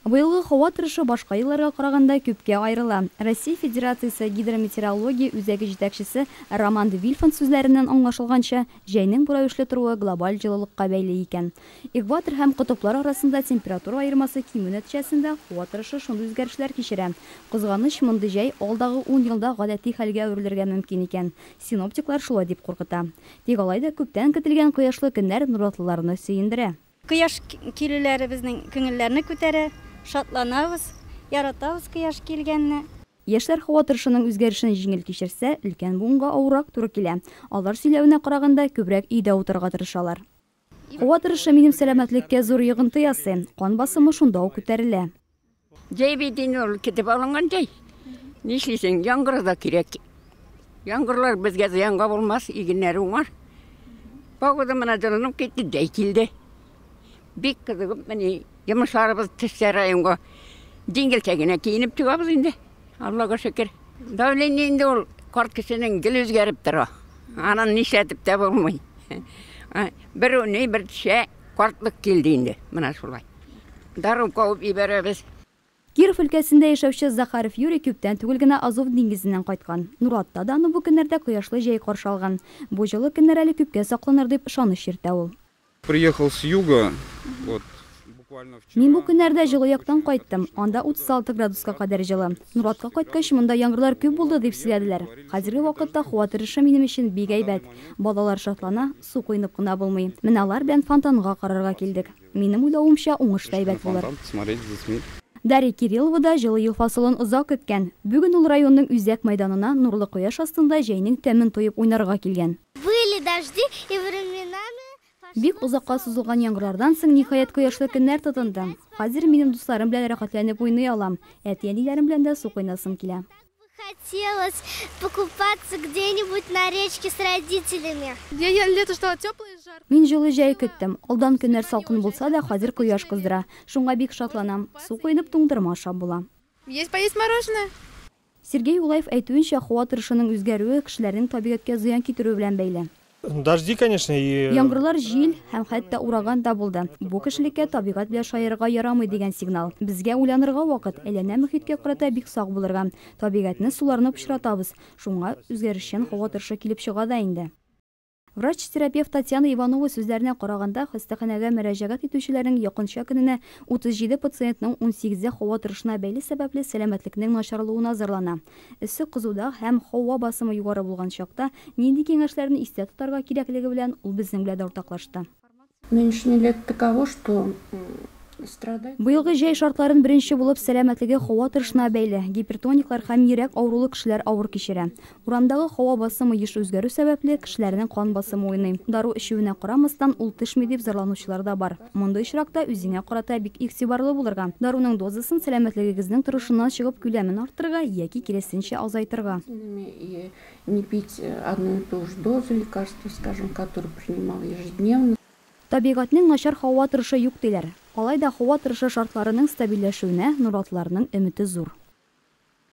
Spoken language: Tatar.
Быелгы һава торышы башка елларга караганда күпкә аерыла. Россия Федерациясе Гидрометеорология үзәге җитәкчесе Роман Вильфанд сүзләреннән аңлашылганча, җәйнең бу рәвешле торуы глобаль җылылыкка бәйле икән. Экватор һәм котыплар арасында температура аермасы кимү нәтиҗәсендә һава торышы шундый үзгәрешләр кичерә. Кызганыч, мондый җәй алдагы ун елда гадәти хәлгә әверелергә мөмкин икән. Синоптиклар шулай дип куркыта. Тик алай да күптән көтелгән кояшлы көннәр нуратлыларны сөендерә. Кояш килүләре безнең күңелләрне күтәрә, шатланабыз, яратабыз кояш килгәнне. Яшьләр һава торышының үзгәрешен җиңел кичерсә, өлкән буынга авыррак туры килә. Алар сөйләвенә караганда, күбрәк өйдә утырырга тырышалар. Һава торышы минем сәламәтлеккә зур йогынты ясый. Кан басымы шунда ук күтәрелә. Җәй бит инде ул көтеп алынган җәй. Нишлисең, яңгыр да кирәк. Яңгырлар безгә зыянга булмас, игеннәр уңар. Погода менә җылынып китте, җәй килде. Бик кызыгып, менә йомышларыбыз төшсә районга. Җиңелчә генә киенеп чыгабыз инде. Аллага шөкер. Давление инде ул карт кешенең гел үзгәреп тора. Анын нишләтеп тә булмый. Бер уйный, бер төшә, картлык килде инде. Менә шулай. Дару кабып җибәрәбез. Киров өлкәсендә яшәүче Захаров Юрий күптән түгел генә Азов диңгезеннән кайткан. Нуратта да аны бу көннәрдә кояшлы җәй каршы алган. Бу җылы көннәр әле күпкә сакланыр дип ышаныч йөртә ул. Приехал с юга, вот, буквально вчера. Мин бу көннәрдә җылы яктан кайттым. Анда 36 градуска кадәр җылы. Нуратка кайткач, монда яңгырлар күп булды дип сөйләделәр. Хәзерге вакытта һава торышы минем өчен бик әйбәт. Балалар шатлана, су коенып кына булмый. Менә алар белән фонтанга карарга килдек. Минем уйлавымча, уңыш та әйбәт булыр. Фонтан посмотреть с детьми. Дарья Кириллова да җылы ел фасылын озак көткән. Бүген ул районның үзәк мәйданына нурлы кояш астында җәйнең тәмен тоеп уйнарга килгән. Были дожди, и временами Бик озакка сузылган яңгырлардан соң ниһаять кояшлы көннәр тотынды. Хәзер минем дусларым белән рәхәтләнеп уйный алам. Әти-әниләрем белән дә су коенасым килә. Хотелось покупаться где-нибудь на речке с родителями. Я лето ждала теплое и жаркое. Мин җылы җәй көттем. Алдан көннәр салкын булса да, хәзер кояш кыздыра. Шуңа бик шатланам. Су коенып туңдырма ашап була. Есть поесть мороженое? Сергей Улаев әйтүенчә, һава торышының үзгәрүе кешеләрнең табигатькә зыян китерүе белән бәйле. Дожди, конечно, и Яңгырлар, җил һәм хәтта ураган да булды. Бу кешелеккә табигать белән шаярырга ярамый дигән сигнал. Безгә уйланырга вакыт, әйләнә мөхиткә карата бик сак булырга. Табигатьне, суларны пычратабыз. Шуңа үзгәрешчән һава торышы килеп чыга да инде. Врач-терапевт Татьяна Иванова сүзләренә караганда, хастаханәгә мөрәҗәгать итүчеләрнең якынча көненә 37 пациентның 18-е һава торышына бәйле сәбәпле сәламәтлекнең начарлавына зарлана. Эссе кызуда һәм һава басымы югары булган чакта нинди киңәшләрне истә тотарга кирәклеге белән ул безнең белән дә уртаклашты. Нынешнее лето таково, что страдает. Быелгы җәй шартларын беренче булып сәламәтлеге һава торышына бәйле гипертониклар һәм йөрәк авырулы кешеләр авыр кичерә. Урамдагы һава басымы еш үзгәрү сәбәпле кешеләрнең кан басымы уйный. Дару эчүенә карамастан, ул төшми дип зарланучылар да бар. Мондый очракта үзеңә карата бик игътибарлы булырга. Даруның дозасын сәламәтлегегезнең торышыннан чыгып күләмен арттырырга яки киресенчә азайтырга. И не пить одну и ту же дозу лекарства, скажем, которую принимал ежедневно. Табигатьнең начар һава торышы юк диләр. Алай да һава торышы шартларының стабильләшүенә нуратлыларның өмете зур.